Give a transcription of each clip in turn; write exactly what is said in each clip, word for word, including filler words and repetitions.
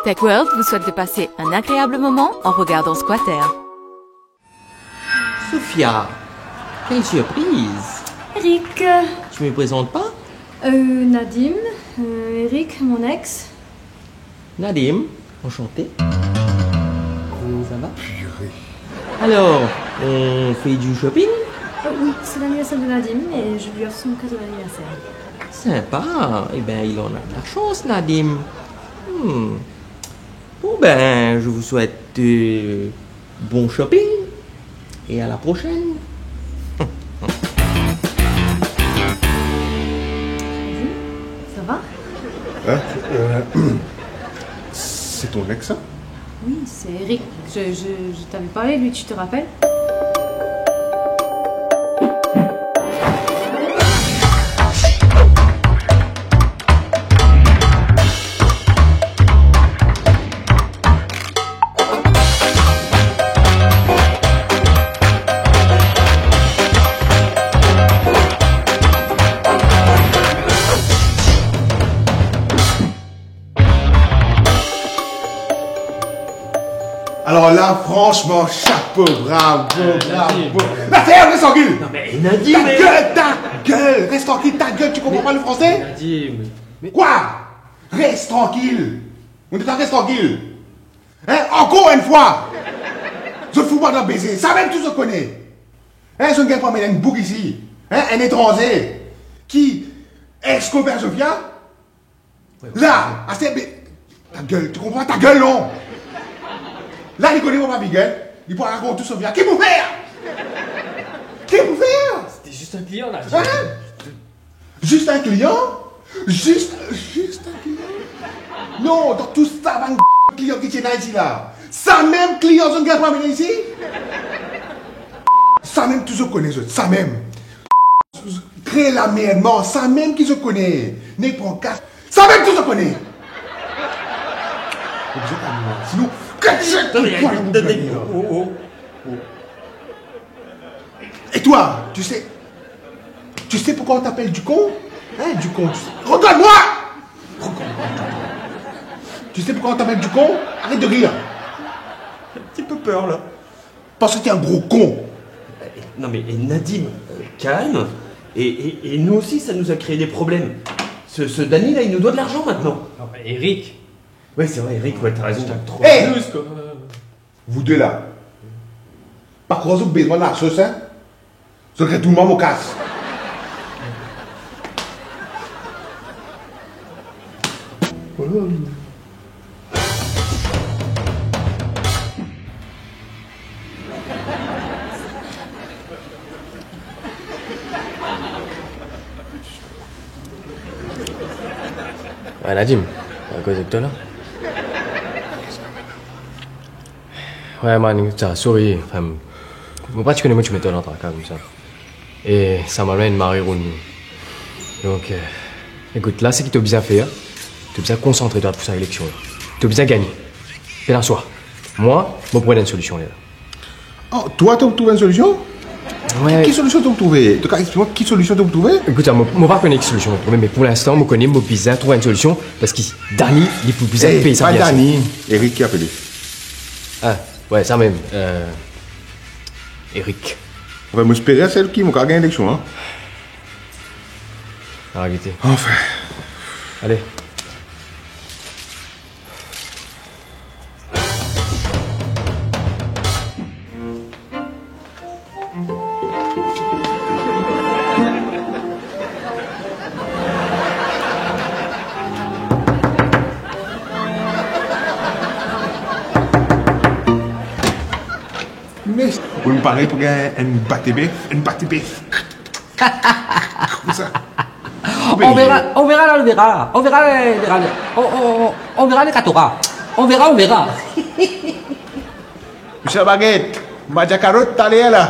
Tech World vous souhaite de passer un agréable moment en regardant Squatter. Sophia, quelle surprise ! Eric. Tu me présentes pas ? Euh, Nadim, euh, Eric, mon ex. Nadim, enchanté. Comment ça va ? Purée. Alors, on fait du shopping ? Euh, oui, c'est l'anniversaire de Nadim et je lui offre son cadeau d'anniversaire. Sympa. Eh ben, il en a de la chance, Nadim. Hmm. Bon, ben, je vous souhaite, euh, bon shopping et à la prochaine. Bonjour, ça va ? Hein ? Euh, c'est ton ex, ça ? Oui, c'est Eric. Je, je, je t'avais parlé de lui, tu te rappelles ? Alors là, franchement, chapeau, bravo, bravo. Nadim. Nadim, reste tranquille. Non, mais Nadim, ta gueule, ta gueule, reste tranquille, ta gueule, tu comprends pas le français ? Nadim, mais... Quoi ? Reste tranquille. On est en reste tranquille. Hein ? Encore une fois. Zot fout mwa dan beze. Samem tou zot kone. Hein, zot gagn pou amenn enn boug isi. Hein, enn etranze ki ex-kopin Sofia. La, aster, be, ta gueule, tu comprends ? Ta gueule, non ? La, li kone mo pa bigel, li pou rakont tou Sofia. Ki pou fer ? Ki pou fer ? C'était juste un client, là. Hein ? Zis enn klian? Zis, zis enn klian? Non, dan tou sa bann klian ki ti ena isi la, samem klian zot gagn pou amenn isi? Samem tou zot kone zot, samem. Kre lamerd, man, samem ki zot kone. Nek pran kas, samem tou zot kone. Sinon, kat zot... Attendez, attendez, oh, oh, oh. Et toi, tu sais, tu sais pourquoi on t'appelle Ducon ? Hein, Ducon, tu sais, regarde-moi ! Regarde-moi. Tu sais pourquoi on t'appelle Ducon ? Arrête de rire. J'ai un petit peu peur, là. Parce que t'es un gros con. Non, mais, eh, Nadim, euh, calme. Et, et, et nous aussi, ça nous a créé des problèmes. Ce, ce Dany, là, il nous doit de l'argent maintenant. Non, mais Eric. Ouais, c'est vrai, Eric, ouais, t'as raison. Hashtag trois plus, quoi. Vous deux la, pa krwar zot bizin lasos, hein? Zot retourn mwa mo kas. Wi, Nadim, akoz ek twa la? Wi, man, sa, sorry. Anfin, mo pa ti kone mo ti met twa dan traka koumsa. E sa mari inn mari roul nou. Donk, eh, ekout, la, seki to bizin fer, to bizin konsantre twa pou sa eleksion la. To bizin gagne. Pena swa. Mwa, mo pou trouv enn solision la. Oh, twa, to trouv enn solision? Wi. Ki solision to trouve? To kav explik mwa ki solision to trouve? Ekout sa, mo, mo pa kone ki solision mo trouve, me pou linstan, mo kone mo bizin trouv enn solision, parski Dani, li pou bizin pey sa bien ser. Eh, pa Dani, Eric ki apele. Ah, wi, samem, eh, Eric. Anfin, mo espere se li ki, mo kav gagn eleksion, hein. Arete. Anfin. Ale. Me, ou parey pou gagn enn bate bef, enn bate bef. Koumsa. On verra, on verra dans le verra. On verra, euh, verra, on, on, on, on verra le Katora. On verra, on verra. Misie Baget, mo dir karot taler la.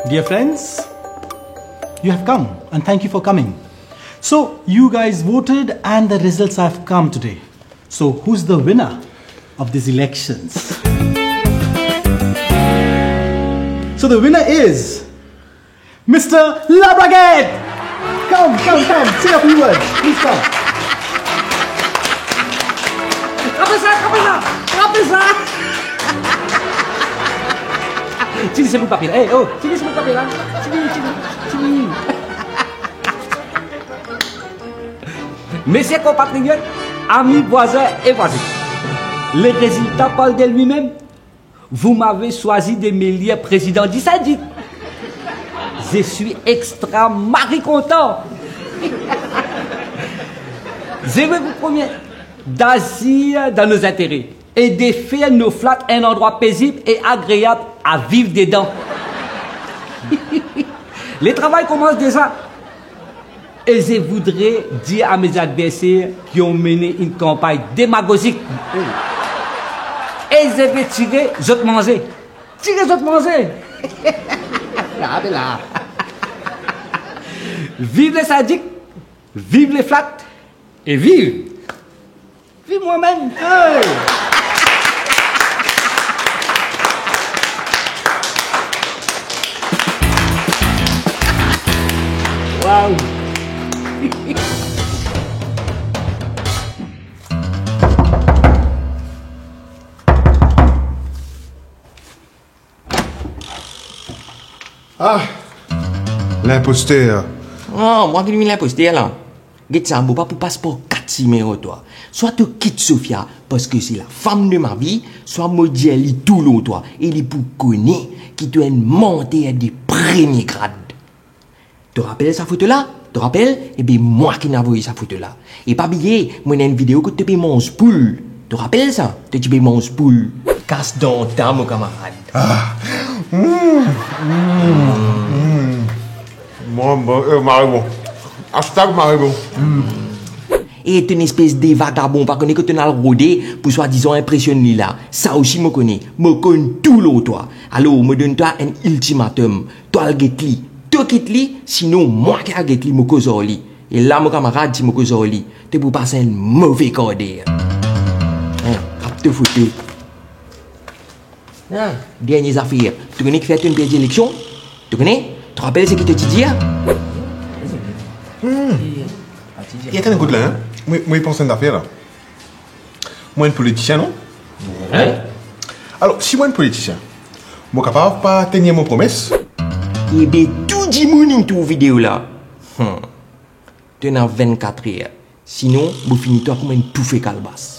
Dear friends, you have come, and thank you for coming. So, you guys voted and the results have come today. So, who's the winner of these elections? So, the winner is Mister Labraguette! Come, come, come, say a few words. Please come. Trap sa, trap sa, trap sa! Tini, se bout papie la. Eh, oh, tini, se bout papie la. Tini, tini, tini. Mesie konpatriot, ami vwazin e vwazin, le rezilta parl de limem. Vous m'avez choisi de m'élire président du syndic. Je suis extrêmement content. Je vais vous promettre d'agir dans nos intérêts et de faire nos flats un endroit paisible et agréable à vivre dedans. Le travail commence déjà. E je voudrais dire à mes adversaires qui ont mené une campagne démagogique, e je vais tirer zot manze. Tirer zot manze. La, be la. Viv le syndic, viv le flat, e viv Viv mwa mem! Hey! Waw! Ah! Linposter! Ah, mwa ki vinn linposter la. Get sa, mo pa pou pas par kat simin ar twa. Swa to kit Sofia, parski se la femme de ma vie, swa mo dir li tou lor twa, e li pou kone ki to enn manter de premie grad. To rapel sa foto la? To rapel? Ebe, mwa ki inn avoy sa foto la. E pa bliye, mo ena enn video kot to pe manz poul. To rapel sa? To ti pe manz poul. Kas dan ta, mo kamarad. Ah. Mm. Mm. Mm. Bon, bon, eh, mari bon. Hashtag mari bon. Mm. E to enn espes de vagabon, pa kone kot to al rode pou swadizan inpresionn li la. Sa osi mo kone. Mo konn tou lor twa. Alor, mo donn twa enn iltimatom. To al get li. To kit li, sinon mwa ki al get li, mo koz ar li. E la, mo kamarad, si mo koz ar li, to pou pas enn move karder. Hein, trap to foto. Ah, dernie zafer. To kone kifer to'nn perdi eleksion? To kone? To rapel seki to ti dir? Hmm. Atann, ekout la, hein. Mo, mo pans enn zafer la. Mo enn politisien, non? Hein? Alor, si mo enn politisien, mo kapav pa tenir mo promes? Ebe, tou dimoun inn trouv video la. Hmm. To ena vennkat er. Sinon, mo fini twa kouma enn toufe kalbas.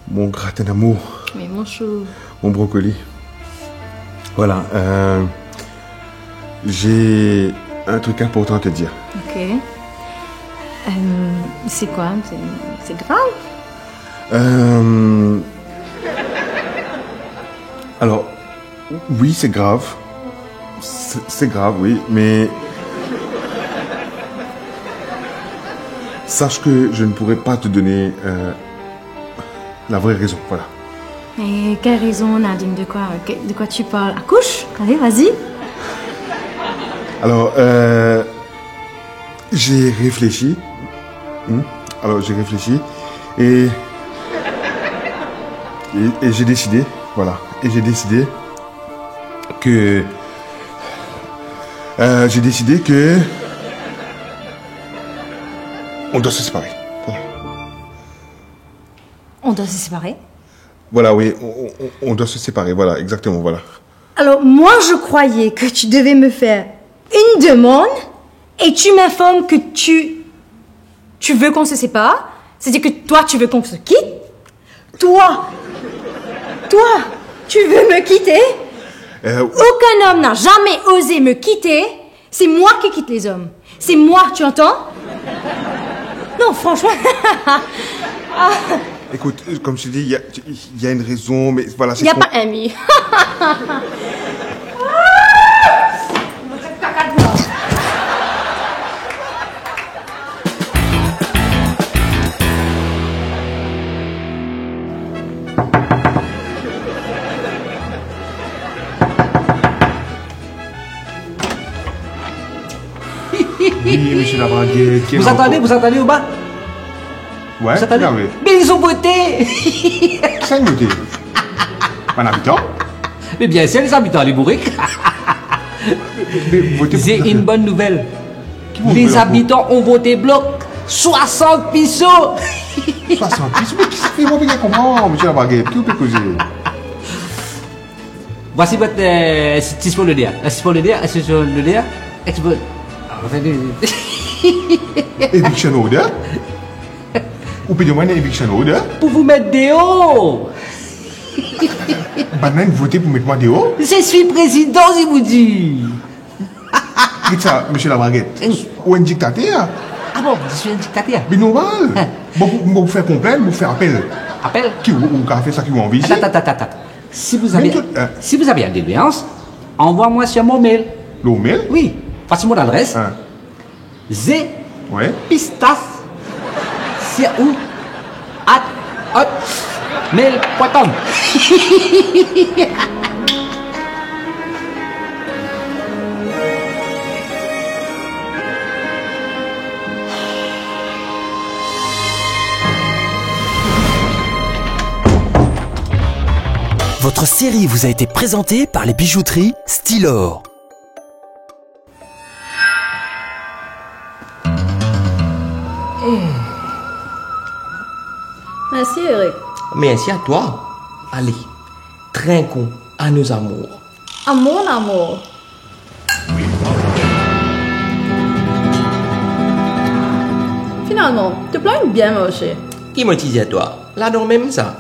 Mon gratin d'amour. Oui, mon chou. Mon brocoli. Voilà, euh, j'ai un truc important à te dire. Ok. Euh, c'est quoi? C'est, c'est grave? Euh, alors, oui, c'est grave. C'est, c'est grave, oui, mais sache que je ne pourrai pas te donner, euh, la vraie raison, voilà. Et quelle raison, Nadine? De quoi, que-, de quoi tu parles? Accouche. Allez, vas-y. Alors, euh, j'ai réfléchi. Hmm. Alors, j'ai réfléchi et, et, et j'ai décidé, voilà. Et j'ai décidé que, euh, j'ai décidé que on doit se séparer. Voilà. On doit se séparer? Voilà, oui, on, on, on doit se séparer, voilà, exactement, voilà. Alors, moi, je croyais que tu devais me faire une demande et tu m'informes que tu, tu veux qu'on se sépare, c'est-à-dire que toi, tu veux qu'on se quitte. Toi, toi, tu veux me quitter? Euh, aucun homme n'a jamais osé me quitter. C'est moi qui quitte les hommes. C'est moi, tu entends? Non, franchement. Ah. Écoute, euh, comme je te dis, il y a, il y a une raison, mais voilà, c'est... Il y a pas un mais. Mon Dieu, caca de mort. Wi, misie Labraguet, kel... Vous entendez, vous entendez au bas? Wi, vous entendez? Be, ils ont voté. Kisannla vote? Bann abitan? Mais bien sûr, les habitants, les bourriques. Me, me, vote pou... J'ai une bonne nouvelle. Ki bon nouvel ankor? Les habitants ont voté bloc. Soixante piso. Soixante piso? Me ki sa fer mwa pa konpran, misie Labraguet? Ki ou pe koze? Voici votre, euh, assistant de l'air. Assistant de l'air, assistant de l'air, expo-, ah, eviction order? Ou pe demann eviction order? Pour vous mettre dehors. Bannla inn vote pou met mwa deor? Je suis président, je vous dis. Get sa, misie Labraguet. Wi. Ou enn diktater? Ah bon, je suis un dictateur? Be normal. Hein. Bon, pou, pou fer konplent, pou fer apel. Apel? Ki ou, ou kapav fer sa ki ou anvi isi. Attends, attends, attends, attends. Si vous avez, mem tout, hein, si vous avez une dédoléance, envoie-moi sur mon mail. Lor mail? Oui, voici mon adresse. Hein. Ze, wi, pistas, sir ou, at, hotmail point com. Votre série vous a été présentée par les bijouteries Stylor. Merci, Eric. Merci à toi. Allez, trinquons à nos amours. À mon amour. Finalman, to plan inn bien marse. Ki mo ti dir twa? Ladan mem sa.